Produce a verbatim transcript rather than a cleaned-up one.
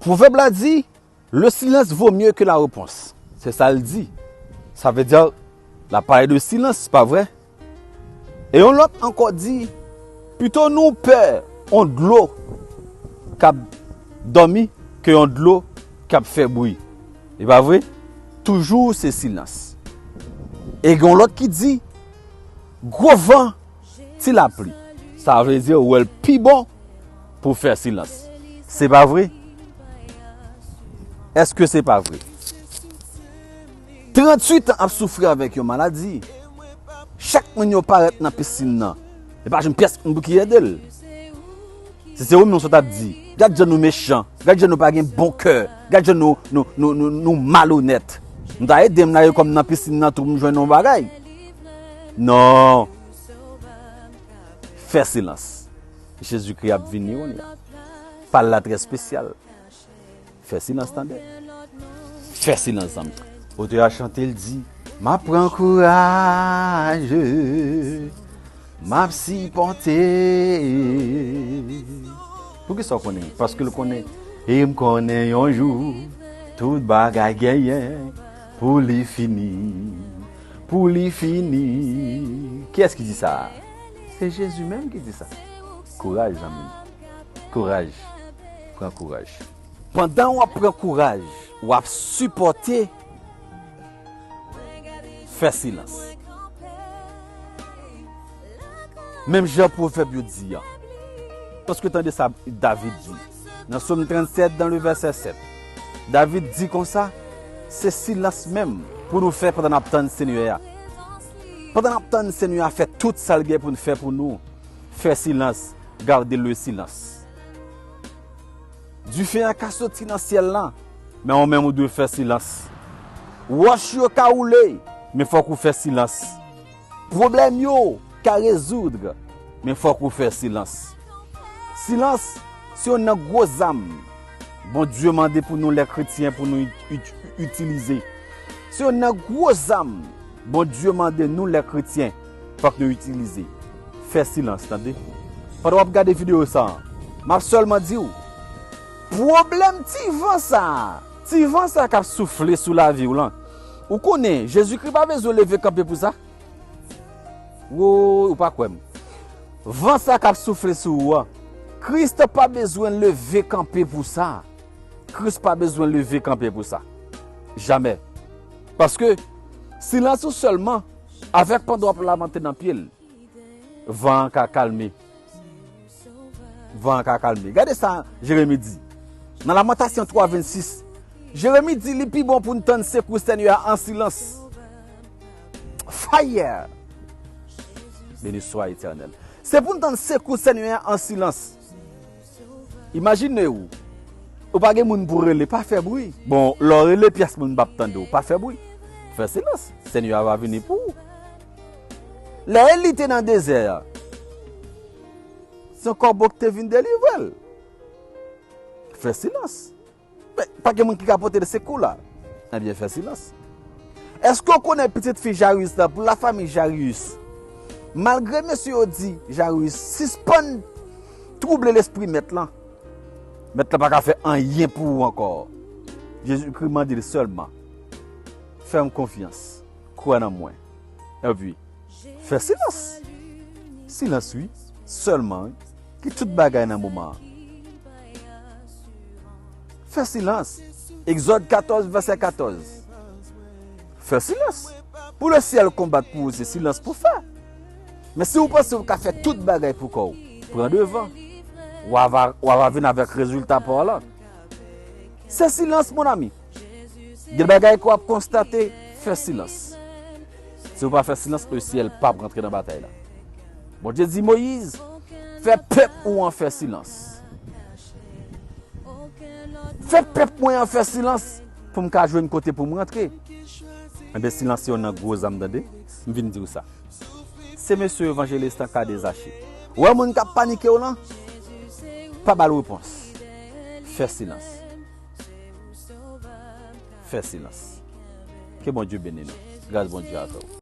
Pwovèb la di, le silence vaut mieux que la réponse. Se sa l di. Sa vle di, l ap pale de silans, pa vre? E yon lòt ankò di, pito nou pè yon dlo k ap dòmi ke yon dlo k ap fè bri. E pa vre? Toujou se silans. E gen yon lòt ki di, gwo van, ti lapli. Sa vle di, ou wè l pi bon pou fè silans. Se pa vre? Èske se pa vre? Tranntuit an ap soufri avèk yon maladi. Chak moun yo parèt nan pisin nan, e pa janm pyès moun pou ki ede l. Si se ou menm, sa w t ap di? Gad jan nou mechan, gad jan nou pa gen bon kè, gad jan nou, nou, nou, nou, nou malonèt. Nou ta ede m la, yo kòm nan pisin nan tou, m jwenn yon bagay. Non. Fè silans. Jezikri ap vini kounye a. Pa l la trè espesyal. Fè silans, tande. Fè silans, zanmi. Otè a chante, l di, m ap pran kouraj, m ap sipòte. Poukisa w konnen? Paske l konnen, e m konnen yon jou, tout bagay genyen pou li fini, pou li fini. Kiyès ki di sa? Se Jezi menm ki di sa. Kouraj, zanmi. Kouraj. Pran kouraj. Pandan w ap pran kouraj, w ap sipòte, fè silans. Menm jan pwovèb yo di an. Paske tande sa David di. Nan Sòm trannsèt, nan le vèsè sèt, David di konsa, se silans menm pou nou fè pandan n ap tann Senyè a. Pandan n ap tann Senyè a fè tout sa l gen pou n fè pou nou, fè silans, gade le silans. Dife a ka soti nan syèl la, men ou menm ou dwe fè silans. Wòch yo ka woule, men fòk ou fè silans. Pwoblèm yo ka rezoud, men fòk ou fè silans. Silans se youn nan gwo zam Bondye mande pou nou, lè kretyen, pou nou it-, it-, itilize. Se youn nan gwo zam Bondye mande nou, lè kretyen, fòk nou itilize. Fè silans, tande. Pandan w ap gade videyo sa a, m ap sèlman di w, pwoblèm ti van sa a, ti van sa a k ap soufle sou lavi w lan, ou konnen, Jezikri pa bezwen leve kanpe pou sa. Woy, ou pa kwè m. Van sa k ap soufle sou ou an, Kris pa bezwen leve kanpe pou sa. Kris pa bezwen leve kanpe pou sa. Jamè. Paske silans ou sèlman, avèk pandan w ap lamante nan pye l, van an ka kalme. Van an ka kalme. Gade sa Jeremi di. Nan Lamantasyon twa vennsis, Jeremi di li pi bon pou n tann sekou Senyè a an silans. Fire! Beni swa Etènèl. Se pou n tann sekou Senyè a an silans. Imajine w, ou pa gen moun pou rele, pa fè bri. Bon, lè w rele, pyès moun p ap tande w, pa fè bri. Fè silans. Senyè a va vini pou ou. Lè Eli te nan dezè a, se yon kòbo ki te vin delivre l. Fè silans. Men, pa gen moun ki ka pote l sekou la. Ebyen, fè silans. Èske w konnen pitit fi Jairus la, pou lafanmi Jairus, malgre mesye yo di Jairus, sispann twouble lespri mèt lan, mèt lan pa ka fè anyen pou ou ankò. Jezikri mande l sèlman, fè m konfyans, kwè nan mwen. Epi, fè silans. Silans, wi. Sèlman, wi. Ki tout bagay nan moman an. Fè silans. Egzòd katòz, vèsè katòz. Fè silans. Pou le syèl konbat pou ou, se silans pou fè. Men si w panse w ka fè tout bagay pou kò w, pran devan. W a va, w a va vin avèk rezilta pa w lan. Se silans, mon ami. Gen bagay ke w ap konstate, fè silans. Si w pa fè silans, le syèl p ap rantre nan batay la. Bondye di Moyiz, fè pèp ou an fè silans. Fè pèp mwen an fè silans pou m ka jwenn kote pou m rantre. Ebyen, silans se youn nan gwo zam, tande. M vin di w sa. Se mesye evanjelis lan Cadet Zaché. Ou wè moun k ap panike w lan, pa ba l repons. Fè silans. Fè silans. Ke Bondye beni nou. Gras Bondye avè w.